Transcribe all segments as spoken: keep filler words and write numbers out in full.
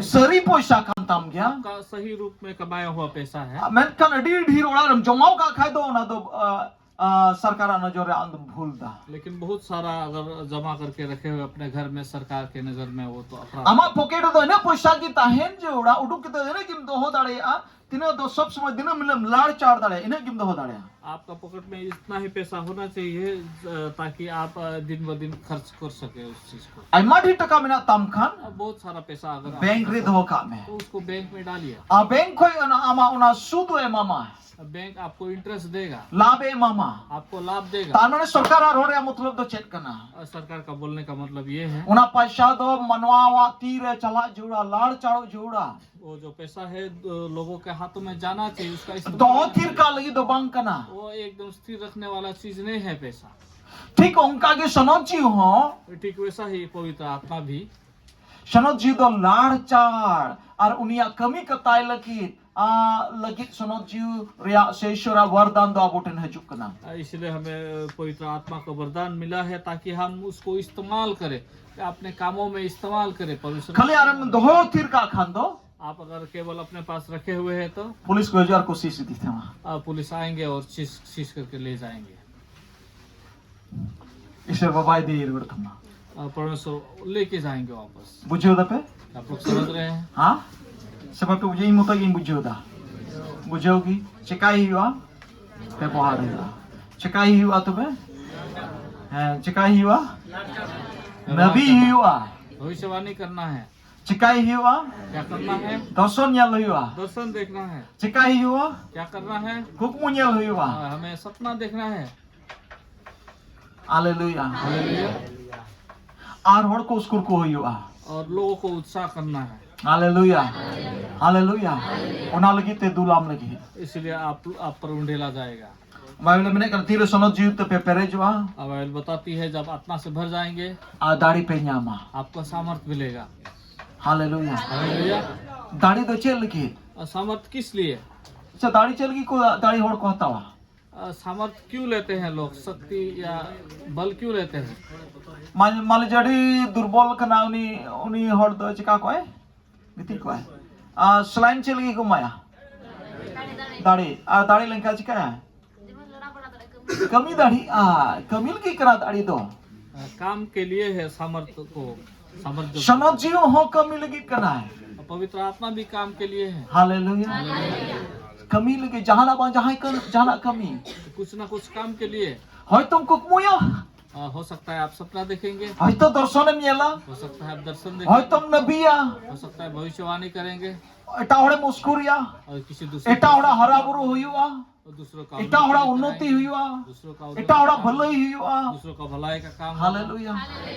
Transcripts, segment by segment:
ᱥᱟᱹᱨᱤ ᱯᱚᱭᱥᱟ ᱠᱟᱱ ᱛᱟᱢ ᱜᱮᱭᱟ᱾ आपका सही रूप में कमाया हुआ पैसा है। ᱢᱮᱱᱠᱷᱟᱱ ᱟᱹᱰᱤ ᱰᱷᱮᱨ ᱚᱲᱟᱜ ᱨᱮᱢ ᱡᱚᱢᱟᱣ ᱠᱟᱜ ᱠᱷᱟᱡ ᱫᱚ ᱚᱱᱟ ᱫᱚ, ᱟ, ᱟ, ᱥᱚᱨᱠᱟᱨᱟᱜ ᱱᱚᱡᱚᱨ ᱨᱮ ᱟᱢ ᱫᱚᱢ ᱵᱷᱩᱞ ᱫᱟ᱾ लेकिन बहुत सारा अगर जमा करके रखे हुए अपने घर में, सरकार के नजर में वो तो अपराध। ᱟᱢᱟᱜ ᱯᱚᱠᱮᱴ ᱨᱮᱫᱚ ᱤᱱᱟᱹᱜ ᱯᱚᱭᱥᱟ ᱜᱮ ᱛᱟᱦᱮᱱ ᱡᱟᱹᱨᱩᱲᱟ, ᱩᱰᱩᱠ ᱠᱟᱛᱮ ᱤᱱᱟᱹᱜ ᱜᱮᱢ ᱫᱚᱦᱚ ᱫᱟᱲᱮᱭᱟᱜᱼᱟ, ᱛᱤᱱᱟᱹᱜ ᱫᱚ ᱥᱚᱵ ᱥᱚᱢᱚᱭ ᱫᱤᱱᱟᱹᱢ ᱦᱤᱞᱳᱜ ᱮᱢ ᱞᱟᱲ ᱪᱟᱲ ᱫᱟᱲᱮᱭᱟᱜᱼᱟ, ᱤᱱᱟᱹᱜ ᱜᱮᱢ ᱫᱚᱦᱚ ᱫᱟᱲᱮᱭᱟᱜᱼᱟ᱾ आपका पॉकेट में इतना ही पैसा होना चाहिए, अ, ताकि आप, अ, दिन ब दिन खर्च कर सके उस चीज को। ᱟᱭᱢᱟ ᱰᱷᱮᱨ ᱴᱟᱠᱟ ᱢᱮᱱᱟᱜ ᱛᱟᱢ ᱠᱷᱟᱱ, अब बहुत सारा पैसा अगर आपके ᱵᱮᱝᱠ ᱨᱮ पास है, ᱫᱚᱦᱚ ᱠᱟᱜ ᱢᱮ᱾ तो उसको बैंक में डालिए। ᱟᱨ ᱵᱮᱝᱠ ᱠᱷᱚᱡ ᱚᱱᱟ ᱟᱢᱟᱜ ᱚᱱᱟ ᱥᱩᱫ ᱮ ᱮᱢᱟᱢᱟ, बैंक आपको इंटरेस्ट देगा, ᱞᱟᱵᱷ ᱮ ᱮᱢᱟᱢᱟ᱾ आपको लाभ देगा। ᱛᱟᱨ ᱢᱟᱱᱮ ᱥᱚᱨᱠᱟᱨ ᱟᱨ ᱦᱚᱲ ᱨᱮᱭᱟᱜ ᱢᱚᱛᱞᱚᱵ ᱫᱚ ᱪᱮᱫ ᱠᱟᱱᱟ? अ, सरकार का बोलने का मतलब ये है, ᱚᱱᱟ ᱯᱚᱭᱥᱟ ᱫᱚ ᱢᱟᱱᱣᱟᱣᱟᱜ ᱛᱤ ᱨᱮ ᱪᱟᱞᱟᱜ ᱡᱟᱹᱨᱩᱲᱟ, ᱞᱟᱲ ᱪᱟᱲᱚᱜ ᱡᱟᱹᱨᱩᱲᱟ᱾ वो जो पैसा है, ᱫᱚ-, लोगों के हाथों में जाना चाहिए, उसका इस्तेमाल ᱫᱚᱦᱚ ᱛᱷᱤᱨ ᱠᱟᱜ ᱞᱟᱹᱜᱤᱫ ᱫᱚ ᱵᱟᱝ ᱠᱟᱱᱟ᱾ वो एकदम स्थिर रखने वाला चीज नहीं है पैसा। ᱴᱷᱤᱠ ᱚᱱᱠᱟ ᱜᱮ ᱥᱚᱱᱚᱛ ᱡᱤᱣᱤ ᱦᱚᱸ, ठीक वैसा ही पवित्र आत्मा भी। ᱥᱚᱱᱚᱛ ᱡᱤᱣᱤ ᱫᱚ ᱞᱟᱲ ᱪᱟᱲ ᱟᱨ ᱩᱱᱤᱭᱟᱜ ᱠᱟᱹᱢᱤ ᱠᱟᱛᱟᱭ ᱞᱟᱹᱜᱤᱫ, ᱟ, ᱞᱟᱹᱜᱤᱫ ᱥᱚᱱᱚᱛ ᱡᱤᱣᱤ ᱨᱮᱭᱟᱜ ᱥᱮ ᱤᱥᱚᱨᱟᱜ ᱵᱚᱨᱫᱟᱱ ᱫᱚ ᱟᱵᱚ ᱴᱷᱮᱱ ᱦᱤᱡᱩᱜ ᱠᱟᱱᱟ᱾ इसलिए हमें पवित्र आत्मा का वरदान मिला है, ताकि हम उसको इस्तेमाल करें, अपने कामों में इस्तेमाल करें। परमेश्वर ᱠᱷᱟᱹᱞᱤ ᱟᱨᱮᱢ ᱫᱚᱦᱚ ᱛᱷᱤᱨ ᱠᱟᱜ ᱠᱷᱟᱱ ᱫᱚ, आप अगर केवल अपने पास रखे हुए हैं तो पुलिस को हजार कोशिश दी थे वहाँ। आ, पुलिस आएंगे और चीज सीज करके ले जाएंगे। ईश्वर बाबा दी ᱨᱩᱣᱟᱹᱲ ᱛᱟᱢᱟ। आ, परमेश्वर लेके जाएंगे वापस। ᱵᱩᱡᱷᱟᱹᱣ ᱫᱟᱯᱮ? आप लोग समझ रहे हैं? हाँ? ᱥᱮ ᱵᱟᱯᱮ ᱵᱩᱡᱷᱟᱹᱣ? ᱤᱧ ᱢᱚᱛᱚ ᱜᱤᱧ ᱵᱩᱡᱷᱟᱹᱣ ᱫᱟ᱾ ᱵᱩᱡᱷᱟᱹᱣ ᱜᱮ᱾ ᱪᱮᱠᱟᱭ ᱦᱩᱭᱩᱜᱼᱟ? ᱵᱮᱵᱚᱦᱟᱨ ᱦᱩᱭᱩᱜᱼᱟ᱾ ᱪᱮᱠᱟᱭ ᱦᱩᱭᱩᱜᱼᱟ ᱛᱚᱵᱮ? ᱦᱮᱸ, ᱪᱮᱠᱟᱭ ᱦᱩᱭᱩᱜᱼᱟ? ᱱᱟᱵᱤ ᱦᱩᱭᱩᱜᱼᱟ᱾ भविष्यवाणी करना है। ᱪᱮᱠᱟᱭ ᱦᱩᱭᱩᱜᱼᱟ? क्या करना है? ᱫᱚᱨᱥᱚᱱ ᱧᱮᱞ ᱦᱩᱭᱩᱜᱼᱟ᱾ दर्शन देखना है। ᱪᱮᱠᱟᱭ ᱦᱩᱭᱩᱜᱼᱟ? क्या करना है? ᱠᱩᱠᱢᱩ ᱧᱮᱞ ᱦᱩᱭᱩᱜᱼᱟ᱾ हाँ, हमें सपना देखना है। ᱦᱟᱞᱮᱞᱩᱭᱟ। हालेलुया। ᱟᱨ ᱦᱚᱲ ᱠᱚ ᱩᱥᱠᱩᱨ ᱠᱚ ᱦᱩᱭᱩᱜᱼᱟ। और लोगों को उत्साह करना है। ᱦᱟᱞᱮᱞᱩᱭᱟ। ᱦᱟᱞᱮᱞᱩᱭᱟ। ᱚᱱᱟ ᱞᱟᱹᱜᱤᱫ ᱛᱮ ᱫᱩᱞᱟᱢ ᱞᱟᱹᱜᱤᱫ। इसलिए आप, आप पर उंडेला जाएगा। ᱵᱟᱭᱵᱮᱞ ᱢᱮᱱᱮᱫ ᱠᱟᱱᱟ, ᱛᱤᱨᱮ ᱥᱚᱱᱚᱛ ᱡᱤᱣᱤ ᱛᱮᱯᱮ ᱯᱮᱨᱮᱡᱚᱜᱼᱟ, ᱟᱨ ᱵᱟᱭᱵᱮᱞ ᱵᱟᱛᱟᱛᱤ ᱦᱮ ᱡᱟᱵ ᱟᱛᱢᱟ ᱥᱮ ᱵᱷᱟᱨ ᱡᱟᱭᱮᱸᱜᱮ, ᱟᱨ ᱫᱟᱲᱮ ᱯᱮ ᱧᱟᱢᱟ᱾ ᱟᱯᱠᱟ ᱥᱟᱢᱟᱨᱛᱷ ᱢᱤᱞᱮᱜᱟ᱾ ᱦᱟᱞᱮᱞᱩᱭᱟ᱾ ᱦᱟᱞᱮᱞᱩᱭᱟ᱾ ᱫᱟᱲᱮ ᱫᱚ ᱪᱮᱫ ᱞᱟᱹᱜᱤᱫ? ᱟᱨ ᱥᱟᱢᱟᱨᱛᱷ ᱠᱤᱥ ᱞᱤᱭᱮ? ᱟᱪᱪᱷᱟ, ᱫᱟᱲᱮ ᱪᱮᱫ ᱞᱟᱹᱜᱤᱫ ᱠᱚ, ᱫᱟᱲᱮ ᱦᱚᱲ ᱠᱚ ᱦᱟᱛᱟᱣᱟ? ᱟᱨ ᱥᱟᱢᱟᱨᱛᱷ ᱠᱤᱭᱩ ᱞᱮᱛᱮ ᱦᱮᱸ ᱞᱳᱜ? ᱥᱟᱠᱛᱤ ᱭᱟ ᱵᱟᱞ ᱠᱤᱭᱩ ᱞᱮᱛᱮ ᱦᱮᱸ? ᱢᱟᱱ-, ᱢᱟᱱ ᱞᱤᱡᱤᱭᱮ ᱟᱹᱰᱤ ᱫᱩᱨᱵᱚᱞ ᱠᱟᱱᱟ ᱩᱱᱤ, ᱩᱱᱤ ᱦᱚᱲ ᱫᱚ ᱪᱤᱠᱟ ᱠᱚᱜᱼᱟᱭ? ᱜᱤᱛᱤᱡ ᱠᱚᱜᱼᱟᱭ᱾ ᱟᱨ ᱥᱮᱞᱟᱭᱤᱱ ᱪᱮᱫ ᱞᱟᱹᱜᱤᱫ ᱠᱚ ᱮᱢᱟᱭᱟ? ᱫᱟᱲᱮ᱾ ᱟᱨ ᱫᱟᱲᱮ ᱞᱮᱱᱠᱷᱟᱱ ᱪᱤᱠᱟᱹᱭᱟ? ᱠᱟᱹᱢᱤ ᱫᱟᱲᱮᱭᱟᱜᱼᱟ᱾ ᱠᱟᱹᱢᱤ ᱞᱟᱹᱜᱤᱫ ᱠᱟᱱᱟ ᱫᱟᱲᱮ ᱫᱚ᱾ काम के लिए है सामर्थ्य को, सामर्थ्य। ᱥᱚᱱᱚᱛ ᱡᱤᱣᱤ ᱦᱚᱸ ᱠᱟᱹᱢᱤ ᱞᱟᱹᱜᱤᱫ ᱠᱟᱱᱟᱭ᱾ पवित्र आत्मा भी काम के लिए है। ᱦᱟᱞᱮᱞᱩᱭᱟ᱾ ᱠᱟᱹᱢᱤ ᱞᱟᱹᱜᱤᱫ, ᱡᱟᱦᱟᱱᱟᱜ ᱵᱟᱝ ᱡᱟᱦᱟᱸᱭ ᱠᱟᱹᱢᱤ, ᱡᱟᱦᱟᱱᱟᱜ ᱠᱟᱹᱢᱤ᱾ कुछ ना कुछ काम के लिए। ᱦᱚᱭᱛᱚᱢ ᱠᱩᱠᱢᱩᱭᱟ, आ, हो सकता है आप सपना देखेंगे। ᱦᱚᱭᱛᱚ ᱫᱚᱨᱥᱚᱱᱮᱢ ᱧᱮᱞᱟ, हो सकता है आप दर्शन देखेंगे। ᱦᱚᱭᱛᱚᱢ ᱱᱟᱹᱵᱤᱭᱟ, हो सकता है भविष्यवाणी करेंगे। ᱮᱴᱟᱜ ᱦᱚᱲᱮᱢ ᱩᱥᱠᱩᱨᱮᱭᱟ, और किसी दूसरे ᱮᱴᱟᱜ ᱦᱚᱲᱟᱜ ᱦᱟᱨᱟ ᱵᱩᱨᱩ ᱦᱩᱭᱩᱜᱼᱟ, और दूसरों का ᱮᱴᱟᱜ ᱦᱚᱲᱟᱜ उन्नति ᱩᱱᱱᱚᱛᱤ कराएंगे। ᱦᱩᱭᱩᱜᱼᱟ, दूसरों का ᱮᱴᱟᱜ ᱦᱚᱲᱟᱜ उन्नति, ᱵᱷᱟᱹᱞᱟᱹᱭ ᱦᱩᱭᱩᱜᱼᱟ᱾ दूसरों का भलाई का काम होगा। ᱦᱟᱞᱮᱞᱩᱭᱟ᱾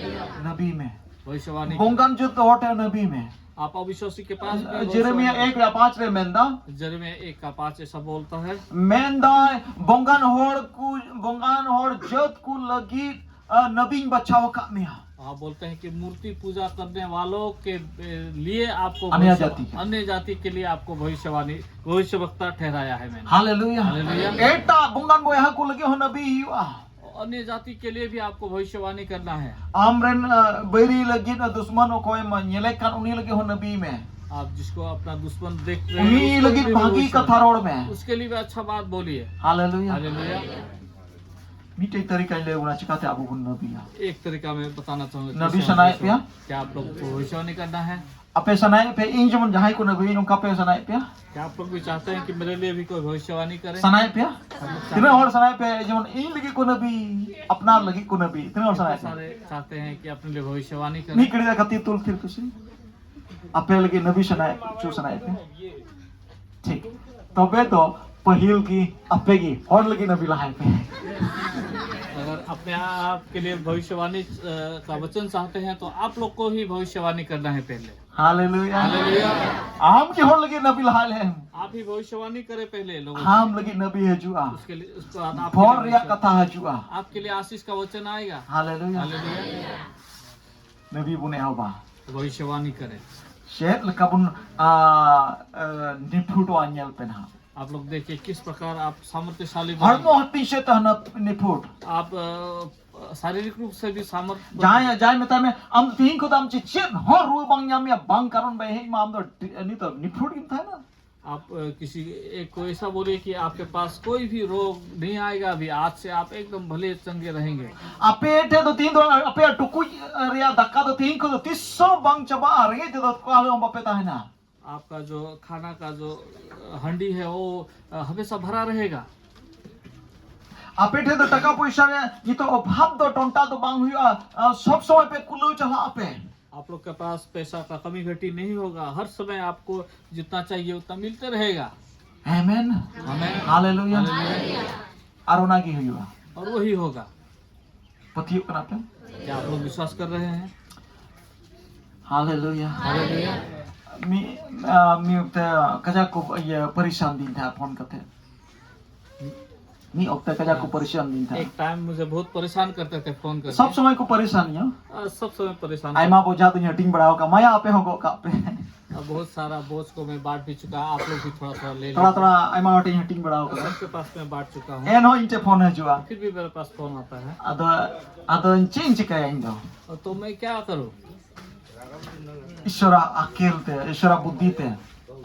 ᱱᱟᱹᱵᱤ ᱢᱮ᱾ भविष्यवाणी। ᱵᱚᱝᱜᱟᱱ ᱡᱩᱛ ᱦᱚᱲ ᱴᱷᱮᱱ ᱱᱟᱹᱵᱤ ᱢᱮ᱾ आप अविश्वासी के पास भी ᱡᱮᱨᱮᱢᱤᱭᱟ भविष्यवाणी। ᱮᱠ ᱨᱮᱭᱟᱜ ᱯᱟᱸᱪ ᱨᱮ ᱢᱮᱱᱫᱟ, जर्मिया एक का पाँच ऐसा बोलता है। ᱢᱮᱱᱫᱟᱭ, ᱵᱚᱝᱜᱟᱱ ᱦᱚᱲ ᱠᱚ, ᱵᱚᱝᱜᱟᱱ ᱦᱚᱲ ᱡᱟᱹᱛ ᱠᱚ ᱞᱟᱹᱜᱤᱫ ᱟ, ᱱᱟᱹᱵᱤᱧ ᱵᱟᱪᱷᱟᱣ ᱟᱠᱟᱫ ᱢᱮᱭᱟ᱾ आप बोलते हैं कि मूर्ति पूजा करने वालों के ए, लिए आपको अन्य भविष्य- जाति के। अन्य जाति के लिए आपको भविष्यवाणी, भविष्यवक्ता ठहराया है मैंने। ᱦᱟᱞᱮᱞᱩᱭᱟ᱾ ᱦᱟᱞᱮᱞᱩᱭᱟ। ᱮᱴᱟᱜ ᱵᱚᱝᱜᱟᱱ ᱵᱚᱭᱦᱟ ᱠᱚ ᱞᱟᱹᱜᱤᱫ ᱦᱚᱸ ᱱᱟᱹᱵᱤ ᱦᱩᱭᱩᱜᱼᱟ᱾ अन्य जाति के लिए भी आपको भविष्यवाणी करना है। ᱟᱢᱨᱮᱱ ᱟ, ᱵᱟᱹᱭᱨᱤ ᱞᱟᱹᱜᱤᱫ ᱟ, ᱫᱩᱥᱢᱟᱱ ᱚᱠᱚᱭᱮᱢ ᱧᱮᱞᱮ ᱠᱟᱱ ᱩᱱᱤ ᱞᱟᱹᱜᱤᱫ ᱦᱚᱸ ᱱᱟᱹᱵᱤ ᱢᱮ᱾ आप जिसको अपना दुश्मन देख रहे ᱩᱱᱤ हैं, उसको ᱞᱟᱹᱜᱤᱫ भी ᱵᱷᱟᱹᱜᱤ भविष्य- ᱠᱟᱛᱷᱟ ᱨᱚᱲ ᱢᱮ᱾ उसके लिए भी अच्छा बात बोलिए। ᱦᱟᱞᱮᱞᱩᱭᱟ᱾ हालेलुया। ᱢᱤᱫᱴᱮᱡ ᱛᱟᱹᱨᱤᱠᱟᱧ ᱞᱟᱹᱭ ᱟᱵᱚᱱᱟ ᱪᱤᱠᱟᱛᱮ ᱟᱵᱚ ᱵᱚᱱ ᱱᱟᱹᱵᱤᱭᱟ᱾ एक तरीका मैं बताना चाहूंगा। ᱱᱟᱹᱵᱤ कैसे ᱥᱟᱱᱟᱭᱮᱫ भविष्य- ᱯᱮᱭᱟ? क्या आप लोग को भविष्यवाणी करना है? ᱟᱯᱮ ᱥᱟᱱᱟᱭᱮᱫ ᱯᱮ, ᱤᱧ ᱡᱮᱢᱚᱱ ᱡᱟᱦᱟᱸᱭ ᱠᱚ ᱱᱟᱹᱵᱤ ᱱᱚᱝᱠᱟ ᱯᱮ ᱥᱟᱱᱟᱭᱮᱫ ᱯᱮᱭᱟ? क्या आप लोग भी चाहते हैं कि मेरे लिए भी कोई भविष्यवाणी करे? ᱥᱟᱱᱟᱭᱮᱫ ᱯᱮᱭᱟ? ᱛᱤᱱᱟᱹᱜ ᱦᱚᱲ ᱥᱟᱱᱟᱭᱮᱫ ᱯᱮᱭᱟ ᱡᱮᱢᱚᱱ ᱤᱧ ᱞᱟᱹᱜᱤᱫ ᱠᱚ ᱱᱟᱹᱵᱤ, ᱟᱯᱱᱟᱨ ᱞᱟᱹᱜᱤᱫ ᱠᱚ ᱱᱟᱹᱵᱤ? ᱛᱤᱱᱟᱹᱜ ᱦᱚᱲ ᱥᱟᱱᱟᱭᱮᱫ ᱯᱮᱭᱟ? सारे चाहते हैं कि अपने लिए भविष्यवाणी ᱢᱤᱫ करें। ᱜᱷᱟᱹᱲᱤᱡ ᱠᱟᱹᱴᱤᱡ ᱛᱩᱞ ᱛᱷᱤᱨ ᱠᱚᱥᱮ᱾ ᱟᱯᱮ ᱞᱟᱹᱜᱤᱫ ᱱᱟᱹᱵᱤ ᱥᱟᱱᱟᱭᱮᱫ, ᱪᱚ ᱥᱟᱱᱟᱭᱮᱫ ᱯᱮ? ᱴᱷᱤᱠ᱾ ᱛᱚᱵᱮ ᱫᱚ ᱯᱟᱹᱦᱤᱞ ᱜᱮ ᱟᱯᱮ ᱜᱮ ᱦᱚᱲ ᱞᱟᱹᱜᱤᱫ ᱱᱟᱹᱵᱤ ᱞᱟᱦᱟᱭ ᱯᱮ᱾ अगर अपने आप के लिए भविष्यवाणी अ, का वचन चाहते हैं तो आप लोग को ही भविष्यवाणी करना है पहले। ᱦᱟᱞᱮᱞᱩᱭᱟ᱾ हालेलुया। ᱟᱢ ᱜᱮ ᱦᱚᱲ ᱞᱟᱹᱜᱤᱫ ᱱᱟᱹᱵᱤ ᱞᱟᱦᱟᱭ ᱞᱮᱢ᱾ आप ही भविष्यवाणी करें पहले लोगों ᱟᱢ के। ᱞᱟᱹᱜᱤᱫ ᱱᱟᱹᱵᱤ ᱦᱤᱡᱩᱜᱼᱟ᱾ उसके लिए, उसके बाद आपके ᱵᱚᱨ लिए ᱨᱮᱭᱟᱜ भविष्य- ᱠᱟᱛᱷᱟ ᱦᱤᱡᱩᱜᱼᱟ᱾ आपके लिए आशीष का वचन आएगा। ᱦᱟᱞᱮᱞᱩᱭᱟ᱾ हालेलुया। ᱱᱟᱹᱵᱤ ᱵᱚᱱ ᱮᱦᱚᱵᱟ᱾ भविष्यवाणी करें। ᱪᱮᱫ ᱞᱮᱠᱟ ᱵᱚᱱ ᱟ, ᱟ, ᱱᱤᱯᱷᱩᱴᱚᱜᱼᱟ ᱧᱮᱞ ᱯᱮ ᱱᱟᱦᱟᱜ᱾ आप लोग देखिए किस प्रकार आप सामर्थ्यशाली ᱦᱚᱲᱢᱚ बनेंगे। ᱦᱟᱹᱴᱤᱧ ᱥᱮᱫ ᱛᱟᱦᱮᱱᱟ ᱱᱤᱯᱷᱩᱴ᱾ आप अ, शारीरिक रूप से भी सामर्थ्य। ᱡᱟᱦᱟᱸᱭ ᱡᱟᱦᱟᱸᱭ ᱢᱮᱛᱟᱭ ᱢᱮ, ᱟᱢ ᱛᱤᱦᱤᱧ ᱠᱷᱚᱱ ᱫᱚ ᱟᱢ ᱪᱮᱫ ᱪᱮᱫ ᱦᱚᱸ ᱨᱩᱣᱟᱹ ᱵᱟᱝ ᱧᱟᱢ ᱢᱮᱭᱟ, ᱵᱟᱝ ᱠᱟᱨᱚᱱ ᱵᱟᱭ ᱦᱮᱡ ᱢᱟ, ᱟᱢ ᱫᱚ ᱱᱤᱛ ᱫᱚ ᱱᱤᱯᱷᱩᱴ ᱜᱮᱢ ᱛᱟᱦᱮᱱᱟ᱾ आप अ, किसी एक को ऐसा बोलिए कि आपके पास कोई भी रोग नहीं आएगा। अभी आज से आप एकदम भले चंगे रहेंगे। ᱟᱯᱮ ᱴᱷᱮᱱ ᱫᱚ ᱛᱤᱦᱤᱧ ᱫᱚ ᱟᱯᱮᱭᱟᱜ ᱴᱩᱠᱩᱡ ᱨᱮᱭᱟᱜ ᱫᱟᱠᱟ ᱫᱚ ᱛᱤᱦᱤᱧ ᱠᱷᱚᱱ ᱫᱚ ᱛᱤᱥ ᱦᱚᱸ ᱵᱟᱝ ᱪᱟᱵᱟᱜᱼᱟ, ᱨᱮᱸᱜᱮᱡ ᱛᱮᱫᱚ ᱚᱠᱟ ᱦᱤᱞᱳᱜ ᱦᱚᱸ ᱵᱟᱯᱮ ᱛᱟᱦᱮᱱᱟ᱾ आपका जो खाना का जो अ, हंडी है, वो अ, हमेशा भरा रहेगा। ᱟᱯᱮ ᱴᱷᱮᱱ ᱫᱚ ᱴᱟᱠᱟ ᱯᱚᱭᱥᱟ ᱨᱮᱭᱟᱜ ᱱᱤᱛᱚᱜ ᱚᱵᱷᱟᱵ ᱫᱚ ᱴᱚᱱᱴᱟ ᱫᱚ ᱵᱟᱝ ᱦᱩᱭᱩᱜᱼᱟ᱾ ᱥᱚᱵ ᱥᱚᱢᱚᱭ ᱯᱮ ᱠᱩᱞᱟᱹᱣ ᱪᱟᱞᱟᱜ ᱟᱯᱮ᱾ आप लोग के पास पैसा का कमी घटी नहीं होगा, हर समय आपको जितना चाहिए उतना मिलते रहेगा। ᱟᱢᱮᱱ᱾ ᱟᱢᱮᱱ᱾ ᱦᱟᱞᱮᱞᱩᱭᱟ᱾ ᱦᱟᱞᱮᱞᱩᱭᱟ᱾ ᱟᱨ ᱚᱱᱟ ᱜᱮ ᱦᱩᱭᱩᱜᱼᱟ᱾ और वही होगा। ᱯᱟᱹᱛᱭᱟᱹᱜ ᱠᱟᱱᱟ ᱯᱮ? क्या आप लोग विश्वास कर रहे हैं? ᱦᱟᱞᱮᱞᱩᱭᱟ᱾ ᱦᱟᱞᱮᱞᱩᱭᱟ᱾ ᱢᱤᱫ ᱟᱸ, ᱢᱤᱫ ᱚᱠᱛᱮ ᱠᱟᱡᱟᱠ ᱠᱚ ᱤᱭᱟᱹ ᱯᱟᱨᱤᱥᱟᱱ ᱫᱤᱧ ᱛᱟᱦᱮᱸᱫ ᱯᱷᱳᱱ ᱠᱟᱛᱮ᱾ ᱢᱤᱫ ᱚᱠᱛᱮ ᱠᱟᱡᱟᱠ ᱠᱚ ᱯᱟᱨᱤᱥᱟᱱ ᱫᱤᱧ ᱛᱟᱦᱮᱸᱫ᱾ एक टाइम मुझे बहुत परेशान करते थे फोन करके। ᱥᱚᱵ ᱥᱚᱢᱚᱭ ᱠᱚ ᱯᱟᱨᱤᱥᱟᱱᱤᱧᱟ᱾ ᱟᱨ ᱥᱚᱵ ᱥᱚᱢᱚᱭ ᱯᱟᱨᱤᱥᱟᱱ᱾ ᱟᱭᱢᱟ ᱵᱚᱡᱷᱟ ᱫᱚᱧ ᱦᱟᱹᱴᱤᱧ ᱵᱟᱲᱟ ᱟᱠᱟᱫ, ᱢᱟᱭᱟ ᱟᱯᱮ ᱦᱚᱸ ᱜᱚᱜ ᱠᱟᱜ ᱯᱮ᱾ ᱟᱨ ᱵᱚᱦᱩᱛ ᱥᱟᱨᱟ ᱵᱚᱡᱷ ᱠᱚ ᱢᱮ ᱵᱟᱸᱴ ᱵᱤᱪᱩᱠᱟ, ᱟᱯ ᱞᱳᱜ ᱵᱷᱤ ᱛᱷᱚᱲᱟ ᱛᱷᱚᱲᱟ ᱞᱮ ᱛᱷᱚᱲᱟ ᱞᱮ᱾ ᱛᱷᱚᱲᱟ ᱟᱭᱢᱟ ᱦᱚᱲ ᱴᱷᱮᱱ ᱦᱟᱹᱴᱤᱧ ᱵᱟᱲᱟ ᱟᱠᱟᱫᱟ᱾ सबके पास में बांट चुका हूँ। ᱮᱱᱦᱚᱸ ᱤᱧ ᱴᱷᱮᱱ ᱯᱷᱳᱱ ᱦᱤᱡᱩᱜᱼᱟ᱾ फिर भी मेरे पास फोन आता है। ᱟᱫᱚ ᱟᱫᱚ ᱪᱮᱫ ᱤᱧ ᱪᱤᱠᱟᱹᱭᱟ ᱤᱧ ᱫᱚ? तो मैं क्या करूँ? ᱤᱥᱚᱨᱟᱜ ᱟᱠᱮᱞ ᱛᱮ, ᱤᱥᱚᱨᱟᱜ ᱵᱩᱫᱽᱫᱷᱤ ᱛᱮ᱾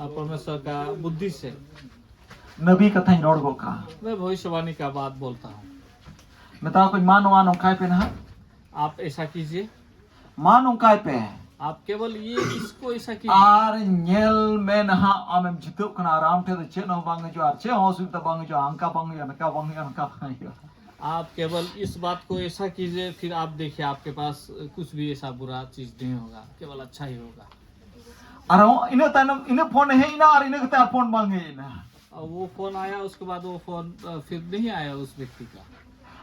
और परमेश्वर का बुद्धि से। ᱱᱟᱹᱵᱤ ᱠᱟᱛᱷᱟᱧ ᱨᱚᱲ ᱜᱚᱫ ᱠᱟᱜᱼᱟ᱾ मैं भविष्यवाणी का बात बोलता हूँ। ᱢᱮᱛᱟ ᱠᱚᱧ, ᱢᱟ ᱱᱚᱣᱟ ᱱᱚᱝᱠᱟᱭ ᱯᱮ ᱱᱟᱦᱟᱜ᱾ आप ऐसा कीजिए। ᱢᱟ ᱱᱚᱝᱠᱟᱭ ᱯᱮ᱾ आप केवल ये इसको ऐसा कीजिए। ᱟᱨ ᱧᱮᱞ ᱢᱮ ᱱᱟᱦᱟᱜ, ᱟᱢᱮᱢ ᱡᱤᱛᱟᱹᱜ ᱠᱟᱱᱟ ᱟᱨ ᱟᱢ ᱴᱷᱮᱱ ᱫᱚ ᱪᱮᱫ ᱦᱚᱸ ᱵᱟᱝ ᱦᱤᱡᱩᱜᱼᱟ, ᱟᱨ ᱪᱮᱫ ᱦᱚᱸ ᱚᱥᱩᱵᱤᱫᱷᱟ ᱵᱟᱝ ᱦᱤᱡᱩᱜᱼᱟ, ᱦᱟᱱᱠᱟ ᱵᱟᱝ ᱦᱩᱭᱩᱜᱼᱟ, ᱱᱚᱝᱠᱟ ᱵᱟᱝ ᱦᱩᱭᱩᱜᱼᱟ, ᱱᱚᱝᱠᱟ ᱵᱟᱝ ᱦᱩᱭᱩᱜᱼᱟ᱾ आप केवल इस बात को ऐसा कीजिए, फिर आप देखिए, आपके पास कुछ भी ऐसा बुरा चीज नहीं होगा, केवल अच्छा ही होगा। ᱟᱨᱦᱚᱸ ᱤᱱᱟᱹ ᱛᱟᱭᱱᱚᱢ ᱤᱱᱟᱹ ᱯᱷᱳᱱ ᱦᱮᱡ ᱮᱱᱟ ᱟᱨ ᱤᱱᱟᱹ ᱠᱟᱛᱮ ᱟᱨ ᱯᱷᱳᱱ ᱵᱟᱝ ᱦᱮᱡ ᱮᱱᱟ᱾ और वो फोन आया, उसके बाद वो फोन अ, फिर नहीं आया उस व्यक्ति का।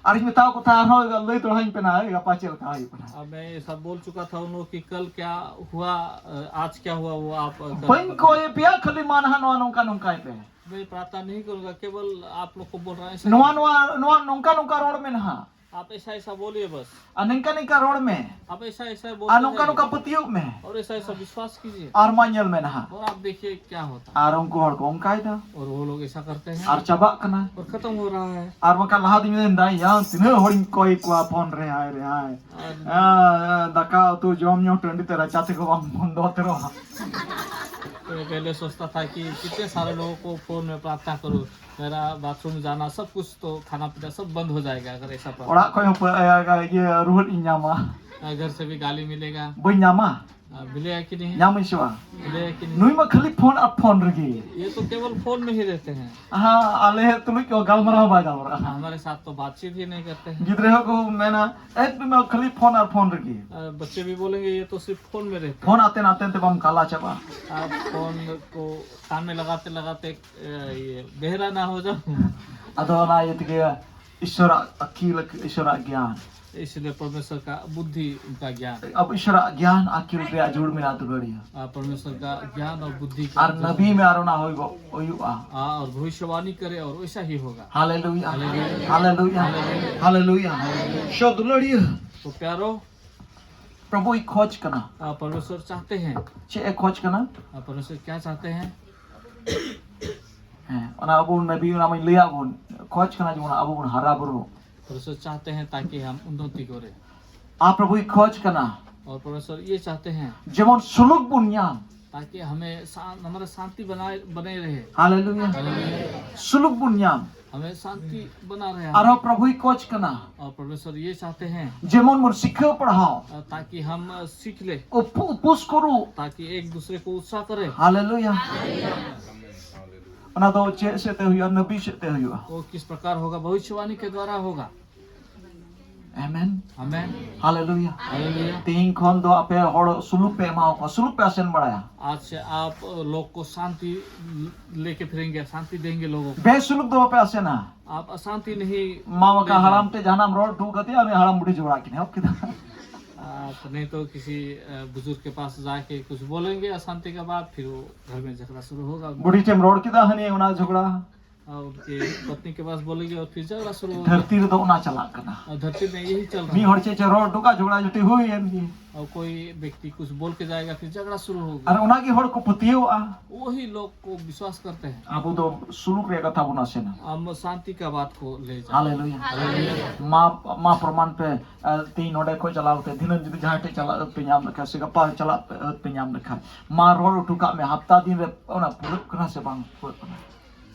ᱟᱨ ᱤᱧ ᱢᱮᱛᱟᱣ ᱠᱚ ᱛᱟᱦᱮᱸ ᱟᱨᱦᱚᱸ ᱞᱟᱹᱭ ᱫᱚᱲᱦᱟᱧ ᱯᱮ ᱱᱟᱦᱟᱜ ᱜᱟᱯᱟ ᱪᱮᱫ ᱞᱮᱠᱟ ᱦᱩᱭᱩᱜ ᱠᱟᱱᱟ᱾ अब मैं ऐसा बोल चुका था उन लोग कि कल क्या हुआ, अ, आज क्या हुआ, वो आप, अ, कल ᱵᱟᱹᱧ ᱠᱚᱭ ᱯᱮᱭᱟ, ᱠᱷᱟᱹᱞᱤ ᱢᱟ ᱱᱟᱦᱟᱜ ᱱᱚᱣᱟ ᱱᱚᱝᱠᱟ ᱱᱚᱝᱠᱟᱭ ᱯᱮ᱾ मैं प्रार्थना नहीं करूंगा, केवल आप लोग को बोल रहा है ऐसा। ᱱᱚᱣᱟ ᱱᱚᱣᱟ ᱱᱚᱣᱟ ᱱᱚᱝᱠᱟ ᱱᱚᱝᱠᱟ ᱨᱚᱲ ᱢᱮ ᱱᱟᱦᱟᱜ᱾ आप ऐसा ऐसा बोलिए बस। ᱟᱨ ᱱᱤᱝᱠᱟ ᱱᱤᱝᱠᱟ ᱨᱚᱲ ᱢᱮ᱾ आप ऐसा ऐसा ᱟᱨ बोलते ᱱᱚᱝᱠᱟ ᱱᱚᱝᱠᱟ ᱯᱟᱹᱛᱭᱟᱹᱜ ᱢᱮ᱾ और ऐसा ऐसा विश्वास कीजिए। ᱟᱨ ᱢᱟ ᱧᱮᱞ ᱢᱮ ᱱᱟᱦᱟᱜ᱾ और आप देखिए क्या होता है। ᱟᱨ ᱩᱱᱠᱩ ᱦᱚᱲ ᱠᱚ ᱚᱱᱠᱟᱭᱮᱫᱟ᱾ और वो लोग ऐसा करते हैं। ᱟᱨ ᱪᱟᱵᱟᱜ ᱠᱟᱱᱟ᱾ और खत्म हो रहा है। ᱟᱨ ᱵᱟᱠᱷᱟᱱ ᱞᱟᱦᱟ ᱫᱤᱱ ᱢᱮᱱᱫᱟ, ᱭᱟ, ᱛᱤᱱᱟᱹᱜ ᱦᱚᱲᱤᱧ ᱠᱚᱭ ᱠᱚᱣᱟ ᱯᱷᱳᱱ ᱨᱮ, ᱦᱟᱭ ᱨᱮ, ᱦᱟᱭ᱾ ᱟᱨ ᱟ, ᱟ, ᱫᱟᱠᱟ ᱩᱛᱩ ᱡᱚᱢ ᱧᱩ ᱴᱟᱺᱰᱤ ᱛᱮ ᱨᱟᱪᱟ ᱛᱮᱠᱚ ᱵᱟᱝ ᱵᱚᱱᱫᱚ ᱩᱛᱟᱹᱨᱚᱜᱼᱟ᱾ तो मैं पहले सोचता था कि कितने सारे लोगों को फोन में प्रार्थना करूं, मेरा बाथरूम जाना, सब कुछ, तो खाना पीना सब बंद हो जाएगा अगर ऐसा प्रार्थना। ᱚᱲᱟᱜ ᱠᱷᱚᱱ ᱦᱚᱸ ᱯᱮ-, ᱮ, ᱮ, ᱤᱭᱟᱹ, ᱨᱩᱣᱟᱹᱲ ᱤᱧ ᱧᱟᱢᱟ᱾ आ, घर से भी गाली मिलेगा। ᱵᱟᱹᱧ ᱧᱟᱢᱟ? आ, मिलेगा कि नहीं? ᱧᱟᱢᱟᱹᱧ ᱥᱮ ᱵᱟᱝ? मिलेगा कि नहीं? ᱱᱩᱭ ᱢᱟ ᱠᱷᱟᱹᱞᱤ ᱯᱷᱳᱱ ᱟᱨ ᱯᱷᱳᱱ ᱨᱮᱜᱮ᱾ ये तो केवल फोन में ही रहते हैं। ᱦᱮᱸ, ᱟᱞᱮ ᱛᱩᱞᱩᱡ ᱠᱚ ᱜᱟᱞᱢᱟᱨᱟᱣ ᱵᱟᱭ ᱜᱟᱞᱢᱟᱨᱟᱜᱼᱟ᱾ हमारे साथ तो बातचीत ही नहीं करते हैं। ᱜᱤᱫᱽᱨᱟᱹ ᱦᱚᱸᱠᱚ ᱢᱮᱱᱟ, ᱮ, ᱱᱩᱭ ᱢᱟ ᱠᱷᱟᱹᱞᱤ ᱯᱷᱳᱱ ᱟᱨ ᱯᱷᱳᱱ ᱨᱮᱜᱮ᱾ आ, बच्चे भी बोलेंगे, ये तो सिर्फ फोन में रहते हैं। ᱯᱷᱳᱱ ᱟᱛᱮᱱ ᱟᱛᱮᱱ ᱛᱮ ᱵᱟᱢ ᱠᱟᱞᱟ ᱪᱟᱵᱟᱜᱼᱟ᱾ आप फोन को कान में लगाते लगाते, अ, ये बहरा ना हो जाओ। ᱟᱫᱚ ᱚᱱᱟ ᱤᱭᱟᱹ ᱛᱮᱜᱮ ᱤᱥᱚᱨᱟᱜ ᱟᱹᱠᱤᱞ, ᱤᱥᱚᱨᱟᱜ ᱜᱮᱭᱟᱱ᱾ इसलिए परमेश्वर का बुद्धि, उनका ज्ञान। ᱟᱵᱚ ᱤᱥᱚᱨᱟᱜ ᱜᱮᱭᱟᱱ ᱟᱹᱠᱤᱞ ᱨᱮᱭᱟᱜ ᱡᱩᱲ ᱢᱮᱱᱟᱜ ᱛᱟᱵᱚᱱᱟ᱾ आ, परमेश्वर का ज्ञान और बुद्धि का ᱟᱨ ᱡᱩᱲ ᱱᱟᱵᱤ ᱢᱮ ᱟᱨ ᱚᱱᱟ ᱦᱩᱭᱩᱜ, ᱦᱩᱭᱩᱜᱼᱟ᱾ हाँ, और भविष्यवाणी करे और वैसा ही होगा। ᱦᱟᱞᱮᱞᱩᱭᱟ। ᱦᱟᱞᱮᱞᱩᱭᱟ। ᱦᱟᱞᱮᱞᱩᱭᱟ। ᱦᱟᱞᱮᱞᱩᱭᱟ। ᱦᱟᱞᱮᱞᱩᱭᱟ। ᱦᱟᱞᱮᱞᱩᱭᱟ। ᱥᱚ ᱫᱩᱞᱟᱹᱲᱤᱭᱟᱹ᱾ तो प्यारो, ᱯᱨᱚᱵᱷᱩᱭ ᱠᱷᱚᱡ ᱠᱟᱱᱟ᱾ आ, परमेश्वर चाहते हैं। ᱪᱮᱫ ᱮ ᱠᱷᱚᱡ ᱠᱟᱱᱟ? आ, परमेश्वर क्या चाहते हैं? ᱦᱮᱸ, ᱚᱱᱟ ᱟᱵᱚ ᱱᱟᱵᱤ, ᱚᱱᱟ ᱢᱟᱧ ᱞᱟᱹᱭᱟᱫ ᱵᱚᱱ, ᱠᱷᱚᱡ ᱠᱟᱱᱟ ᱡᱮᱢᱚᱱ ᱟᱵᱚ ᱵᱚᱱ ᱦᱟᱨᱟ ᱵᱩᱨᱩ᱾ परमेश्वर चाहते हैं ताकि हम उन्नति करें। ᱟᱨ ᱯᱨᱚᱵᱷᱩᱭ ᱠᱷᱚᱡ ᱠᱟᱱᱟ᱾ और परमेश्वर ये चाहते हैं ᱡᱮᱢᱚᱱ ᱥᱩᱞᱩᱠ ᱵᱚᱱ ᱧᱟᱢ᱾ ताकि हमें शा-, हमारा शांति बनाए, बने रहे। ᱦᱟᱞᱮᱞᱩᱭᱟ᱾ ᱦᱟᱞᱮᱞᱩᱭᱟ᱾ ᱥᱩᱞᱩᱠ ᱵᱚᱱ ᱧᱟᱢ᱾ हमें शांति बना रहे। ᱟᱨᱦᱚᱸ ᱯᱨᱚᱵᱷᱩᱭ ᱠᱷᱚᱡ ᱠᱟᱱᱟ ᱟᱨ परमेश्वर ये चाहते हैं ᱡᱮᱢᱚᱱ ᱵᱚᱱ ᱥᱤᱠᱷᱟᱹᱣ ᱯᱟᱲᱦᱟᱣ᱾ ताकि हम सीख ले। ᱩᱯ-, ᱩᱯᱩᱥ ᱠᱚᱨᱩ᱾ ताकि एक दूसरे को उत्साह करे। ᱦᱟᱞᱮᱞᱩᱭᱟ᱾ ᱚᱱᱟ ᱫᱚ ᱪᱮᱫ ᱥᱮᱫ ᱛᱮ ᱦᱩᱭᱩᱜᱼᱟ? ᱱᱟᱵᱤ ᱥᱮᱫ ᱛᱮ ᱦᱩᱭᱩᱜᱼᱟ᱾ वो किस प्रकार होगा? भविष्यवाणी के द्वारा होगा। ᱟᱢᱮᱱ᱾ ᱟᱢᱮᱱ᱾ ᱦᱟᱞᱮᱞᱩᱭᱟ᱾ ᱦᱟᱞᱮᱞᱩᱭᱟ᱾ ᱛᱮᱦᱮᱧ ᱠᱷᱚᱱ ᱫᱚ ᱟᱯᱮ ᱦᱚᱲ ᱥᱩᱞᱩᱠ ᱯᱮ ᱮᱢᱟ ᱠᱚᱣᱟ, ᱥᱩᱞᱩᱠ ᱯᱮ ᱟᱥᱮᱱ ᱵᱟᱲᱟᱭᱟ᱾ आज से आप लोग को शांति लेके फिरेंगे, शांति देंगे लोगों को। ᱵᱮᱥᱩᱞᱩᱠ ᱫᱚ ᱵᱟᱯᱮ ᱟᱥᱮᱱᱟ᱾ आप अशांति नहीं ᱢᱟ ᱵᱟᱠᱟ ᱞᱮ ᱦᱟᱲᱟᱢ ᱴᱷᱮᱡ ᱡᱟᱦᱟᱱᱟᱜ ᱮᱢ ᱨᱚᱲ ᱦᱚᱴᱚ ᱠᱟᱫᱮᱭᱟ, ᱩᱱᱤ ᱦᱟᱲᱟᱢ ᱵᱩᱰᱷᱤ ᱡᱷᱚᱜᱽᱲᱟ ᱠᱤᱱ ᱮᱦᱚᱵ ᱠᱮᱫᱟ᱾ आप नहीं तो किसी, अ, बुजुर्ग के पास जाके कुछ बोलेंगे अशांति का बात, फिर वो घर में झगड़ा शुरू होगा। ᱵᱩᱰᱷᱤ ᱴᱷᱮᱡ ᱮᱢ ᱨᱚᱲ ᱠᱮᱫᱟ, ᱦᱟᱹᱱᱤ ᱚᱱᱟ ᱡᱷᱚᱜᱽᱲᱟ᱾ हाँ, उनके पत्नी के पास बोलेंगे और फिर झगड़ा शुरू होगा। धरती ᱨᱮᱫᱚ ᱚᱱᱟ ᱪᱟᱞᱟᱜ ᱠᱟᱱᱟ᱾ और धरती में यही चल ᱢᱤᱫ रहा ᱦᱚᱲ ᱪᱮᱫ ᱪᱚ ᱨᱚᱲ ᱦᱚᱴᱚ ᱠᱟᱜ, ᱡᱷᱚᱜᱽᱲᱟ ᱡᱷᱩᱴᱤ ᱦᱩᱭᱮᱱ ᱜᱮ᱾ है। और कोई व्यक्ति कुछ बोल के जाएगा, फिर झगड़ा शुरू होगा। ᱟᱨ ᱚᱱᱟᱜᱮ ᱦᱚᱲ ᱠᱚ ᱯᱟᱹᱛᱭᱟᱹᱣᱟᱜᱼᱟ᱾ वही लोग को विश्वास करते हैं। ᱟᱵᱚ ᱫᱚ ᱥᱩᱞᱩᱠ ᱨᱮᱭᱟᱜ ᱠᱟᱛᱷᱟ ᱵᱚᱱ ᱟᱥᱮᱱᱟ᱾ हम शांति का बात को ले जाए। ᱦᱟᱞᱮᱞᱩᱭᱟ᱾ ᱢᱟ ᱢᱟ ᱯᱨᱚᱢᱟᱱ ᱯᱮ᱾ ᱟᱨ ᱛᱮᱦᱮᱧ ᱱᱚᱰᱮ ᱠᱷᱚᱱ ᱪᱟᱞᱟᱣ ᱠᱟᱛᱮ ᱫᱷᱤᱱᱟᱹᱱ ᱡᱩᱫᱤ ᱡᱟᱦᱟᱸᱭ ᱴᱷᱮᱱ ᱪᱟᱞᱟᱜ ᱯᱮ ᱧᱟᱢ ᱞᱮᱠᱷᱟᱱ ᱥᱮ ᱜᱟᱯᱟ ᱪᱟᱞᱟᱜ ᱯᱮ ᱧᱟᱢ ᱞᱮᱠᱷᱟᱱ, ᱢᱟ ᱨᱚᱲ ᱦᱚᱴᱚ ᱠᱟᱜ ᱢᱮ, ᱦᱟᱯᱛᱟ ᱫᱤᱱ ᱨᱮ ᱚᱱᱟ ᱯᱩᱨᱟᱹᱜ ᱠᱟᱱᱟ ᱥᱮ ᱵᱟᱝ ᱯᱩᱨᱟᱹᱜ ᱠᱟᱱᱟ᱾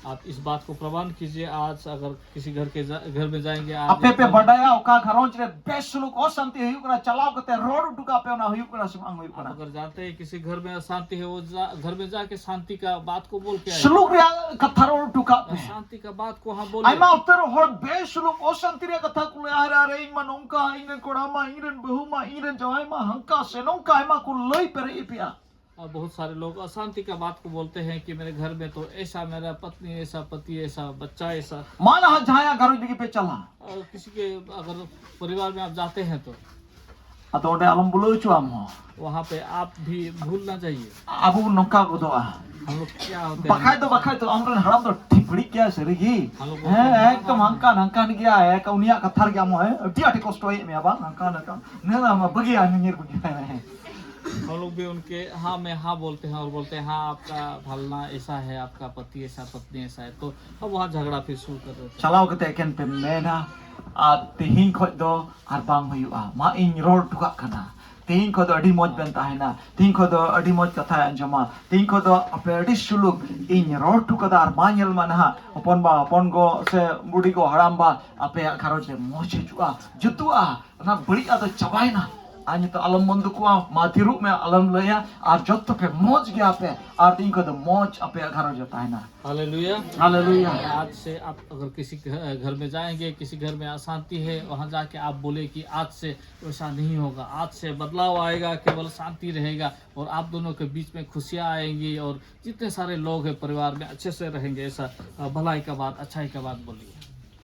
आप इस बात को प्रमाण कीजिए। आज अगर किसी घर के जा, घर में जाएंगे, आज ᱟᱯᱮ ᱯᱮ ᱵᱟᱰᱟᱭᱟ ᱚᱠᱟ ᱜᱷᱟᱨᱚᱸᱡᱽ ᱨᱮ ᱵᱮᱥᱩᱞᱩᱠ ᱚᱥᱟᱱᱛᱤ ᱦᱩᱭᱩᱜ ᱠᱟᱱᱟ, ᱪᱟᱞᱟᱣ ᱠᱟᱛᱮ ᱨᱚᱲ ᱦᱚᱴᱚ ᱠᱟᱜ ᱯᱮ, ᱚᱱᱟ ᱦᱩᱭᱩᱜ ᱠᱟᱱᱟ ᱥᱮ ᱵᱟᱝ ᱦᱩᱭᱩᱜ आप ᱠᱟᱱᱟ᱾ अगर जानते हैं किसी घर में अशांति है, वो जा, घर में जाके शांति का बात को बोल के आए। ᱥᱩᱞᱩᱠ ᱨᱮᱭᱟᱜ ᱠᱟᱛᱷᱟ ᱨᱚᱲ ᱦᱚᱴᱚ ᱠᱟᱜ ᱯᱮ᱾ शांति का बात को हम बोले। ᱟᱭᱢᱟ ᱩᱛᱟᱹᱨ ᱦᱚᱲ ᱵᱮᱥᱩᱞᱩᱠ ᱚᱥᱟᱱᱛᱤ ᱨᱮᱭᱟᱜ ᱠᱟᱛᱷᱟ ᱠᱚ ᱞᱟᱹᱭᱟ, ᱟᱨᱮ ᱟᱨᱮ ᱤᱧ ᱢᱟ ᱱᱚᱝᱠᱟ, ᱤᱧ ᱨᱮᱱ ᱠᱚᱲᱟ ᱢᱟ, ᱤᱧ ᱨᱮᱱ ᱵᱟᱹᱦᱩ ᱢᱟ, ᱤᱧ ᱨᱮᱱ ᱡᱟᱶᱟᱭ ᱢᱟ ᱦᱟᱝᱠᱟ ᱥᱮ ᱱᱚᱝᱠᱟ, ᱟᱭᱢᱟ ᱠᱚ ᱞᱟᱹᱭ ᱯᱮᱨᱮᱡ ᱯᱮᱭᱟ᱾ और बहुत सारे लोग अशांति का बात को बोलते हैं कि मेरे घर में तो ऐसा, मेरा पत्नी ऐसा, पति ऐसा, बच्चा ऐसा। ᱢᱟ ᱱᱟᱦᱟᱜ ᱡᱟᱦᱟᱸᱭᱟᱜ ᱜᱷᱟᱨᱚᱸᱡᱽ ᱨᱮᱜᱮ ᱯᱮ ᱪᱟᱞᱟᱜ, और किसी के अगर परिवार में आप जाते हैं तो ᱟᱫᱚ ᱚᱸᱰᱮ ᱟᱞᱚᱢ ᱵᱩᱞᱟᱹᱣ ᱦᱚᱪᱚᱣᱟᱢ ᱦᱚᱸ᱾ वहाँ पे आप भी भूल ना जाइए। ᱟᱵᱚ ᱵᱚᱱ ᱱᱚᱝᱠᱟ ᱜᱚᱫᱚᱜᱼᱟ᱾ हम लोग क्या होते ᱵᱟᱠᱷᱟᱡ हैं? ᱫᱚ ᱵᱟᱠᱷᱟᱡ ᱫᱚ ᱟᱢᱨᱮᱱ ᱦᱟᱲᱟᱢ ᱫᱚ ᱴᱷᱤᱠ ᱵᱟᱹᱲᱤᱡ ᱜᱮᱭᱟ ᱥᱟᱹᱨᱤ ᱜᱮ᱾ ᱦᱮᱸ, ᱦᱮᱸ, ᱮᱠᱫᱚᱢ ᱦᱟᱱᱠᱟ ᱱᱟᱝᱠᱟᱱ ᱜᱮᱭᱟ, ᱮᱠ ᱩᱱᱤᱭᱟᱜ ᱠᱟᱛᱷᱟ ᱨᱮᱜᱮ ᱟᱢ ᱦᱚᱸ ᱟᱹᱰᱤ ᱟᱸᱴ ᱠᱚᱥᱴᱚᱭᱮᱫ ᱢᱮᱭᱟ ᱵᱟᱝ, ᱦᱟᱱᱠᱟ ᱱᱟᱝᱠᱟ᱾ ᱱᱮ ᱵᱟᱹᱜᱤᱭᱟ ᱧᱮᱧᱮᱞ ᱵᱟᱹᱜᱤᱭᱟ᱾ हम लोग भी उनके हाँ में हाँ बोलते हैं और बोलते हैं, हाँ, आपका फलना ऐसा है, आपका पति ऐसा, पत्नी ऐसा है। तो अब वहाँ झगड़ा फिर शुरू कर देते हैं। ᱪᱟᱞᱟᱣ ᱠᱟᱛᱮ ᱮᱠᱮᱱ ᱯᱮ ᱢᱮᱱᱟ, ᱟᱨ ᱛᱮᱦᱮᱧ ᱠᱷᱚᱡ ᱫᱚ ᱟᱨ ᱵᱟᱝ ᱦᱩᱭᱩᱜᱼᱟ, ᱢᱟ ᱤᱧ ᱨᱚᱲ ᱦᱚᱴᱚ ᱠᱟᱜ ᱠᱟᱱᱟ, ᱛᱮᱦᱮᱧ ᱠᱷᱚᱡ ᱫᱚ ᱟᱹᱰᱤ ᱢᱚᱡᱽ ᱵᱮᱱ ᱛᱟᱦᱮᱱᱟ, ᱛᱮᱦᱮᱧ ᱠᱷᱚᱡ ᱫᱚ ᱟᱹᱰᱤ ᱢᱚᱡᱽ ᱠᱟᱛᱷᱟᱭ ᱟᱸᱡᱚᱢᱟ, ᱛᱮᱦᱮᱧ ᱠᱷᱚᱡ ᱫᱚ ᱟᱯᱮ ᱟᱹᱰᱤ ᱥᱩᱞᱩᱠ ᱤᱧ ᱨᱚᱲ ᱦᱚᱴᱚ ᱠᱟᱫᱟ᱾ ᱟᱨ ᱢᱟ ᱧᱮᱞ ᱢᱟ ᱱᱟᱦᱟᱜ ᱦᱚᱯᱚᱱ ᱵᱟ, ᱦᱚᱯᱚᱱ ᱜᱚ ᱥᱮ ᱵᱩᱰᱤ ᱜᱚ, ᱦᱟᱲᱟᱢ ᱵᱟ, ᱟᱯᱮᱭᱟᱜ ᱜᱷᱟᱨᱚᱸᱡᱽ ᱨᱮ ᱢᱚᱡᱽ ᱦᱤᱡᱩᱜᱼᱟ, ᱡᱩᱛᱩᱜᱼᱟ, ᱚᱱᱟ ᱵᱟᱹᱲᱤᱡ ᱟᱫᱚ ᱪᱟᱵᱟᱭᱮᱱᱟ᱾ ᱟᱨ ᱱᱤᱛᱚᱜ ᱟᱞᱚᱢ ᱢᱚᱱ ᱫᱩᱠᱩᱜᱼᱟ, ᱢᱟ ᱛᱷᱤᱨᱚᱜ ᱢᱮ, ᱟᱞᱚᱢ ᱞᱟᱹᱭᱟ, ᱟᱨ ᱡᱚᱛᱚ ᱯᱮ ᱢᱚᱡᱽ ᱜᱮᱭᱟ ᱯᱮ, ᱟᱨ ᱛᱮᱦᱮᱧ ᱠᱷᱚᱡ ᱫᱚ ᱢᱚᱡᱽ ᱟᱯᱮᱭᱟᱜ ᱜᱷᱟᱨᱚᱸᱡᱽ ᱨᱮ ᱛᱟᱦᱮᱱᱟ᱾ हालेलुया। हालेलुया। आज से आप अगर किसी घ-, घर में जाएंगे, किसी घर में अशांति है, वहाँ जाके आप बोले कि आज से वैसा नहीं होगा, आज से बदलाव आएगा, केवल शांति रहेगा और आप दोनों के बीच में खुशियाँ आएंगी और जितने सारे लोग हैं परिवार में अच्छे से रहेंगे। ऐसा, अ, भलाई का बात, अच्छाई का बात बोलिए।